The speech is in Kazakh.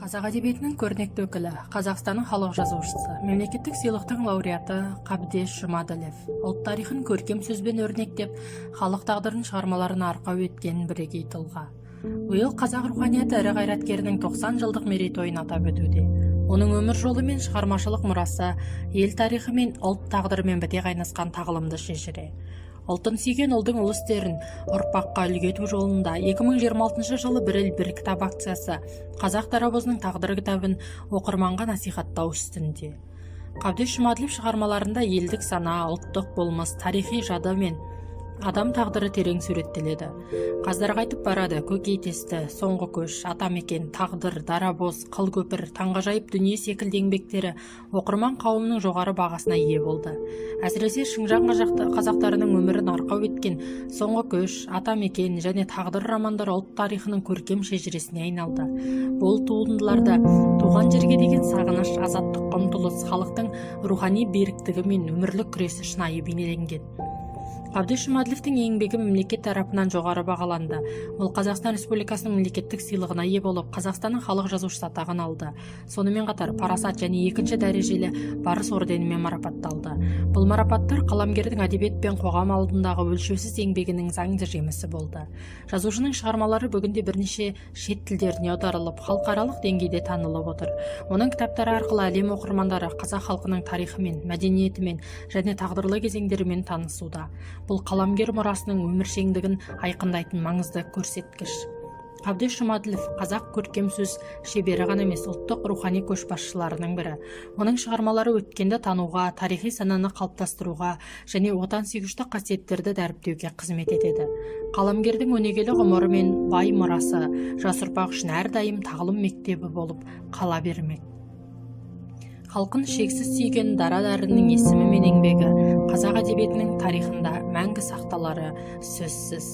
Қазақ әдебиетінің көрнекті өкілі, Қазақстанның халық жазушысы, мемлекеттік сыйлықтың лауреаты Қабдеш Жұмаділов ұлт тарихын көркем сөзбен өрнектеп, халық тағдырын шығармаларына арқау еткен бірегей тұлға. Биыл қазақ руханияты ірі қайраткерінің 90 жылдық мерейтойын атап өтуде. Оның өмір жолы мен шығармашылық мұрасы ел тарихы мен ұлт тағдырымен біте қайнасқан тағылымды шежіре. Ұлтын сүйген ұлдың ұлы істерін ұрпаққа үлгі ету жолында 2026 жылы «Бір ел, бір кітап» акциясы, қазақ дарабозының «Тағдыр» кітабын оқырманға насихаттау үстінде. Қабдеш Жұмаділов шығармаларында елдік сана, ұлттық болмыс, тарихи жады мен адам тағдыры терең суреттеледі. «Қаздар қайтып барады», «Көкейтесті», «Соңғы көш», «Атамекен», «Тағдыр», «Дарабоз», «Қыл көпір», «Таңғажайып дүние» секілді еңбектері оқырман қауымның жоғары бағасына ие болды. Әсіресе Шыңжаң қазақтарының өмірін арқау еткен «Соңғы көш», «Атамекен» және «Тағдыр» романдары ұлт тарихының көркем шежіресіне айналды. Бұл туындыларда туған жерге деген сағыныш, азаттыққа ұмтылыс, халықтың рухани беріктігі мен өмірлік күресі шынайы бейнеленген. Қабдеш Жұмаділовтің еңбегі мемлекет тарапынан жоғары бағаланды. Ол Қазақстан Республикасының мемлекеттік сыйлығына ие болып, Қазақстанның халық жазушысы атағын алды. Сонымен қатар «Парасат» және екінші дәрежелі «Барыс» орденімен марапатталды. Бұл марапаттар қаламгердің әдебиет пен қоғам алдындағы өлшеусіз еңбегінің заңды жемісі болды. Жазушының шығармалары бүгінде бірнеше шет тілдеріне аударылып, халықаралық деңгейде танылып отыр. Оның кітаптары арқылы әлем оқырмандары қазақ халқының тарихымен, мәдениетімен және тағдырлы кезеңдерімен танысуда. Бұл қаламгер мұрасының өміршеңдігін айқындайтын маңызды көрсеткіш. Қабдеш Жұмаділов қазақ көркем сөз шебері ғана емес, ұлттық рухани көшбасшыларының бірі. Оның шығармалары өткенді тануға, тарихи сананы қалыптастыруға және отансүйгіштік қасиеттерді дәріптеуге қызмет етеді. Қаламгердің өнегелі ғұмыры мен бай мұрасы жас ұрпақ үшін әрдайым тағылым мектебі болып қала бермек. Халқын шексіз сүйген дара дарынның есімі мен еңбегі қазақ әдебиетінің тарихында мәңгі сақталары сөзсіз.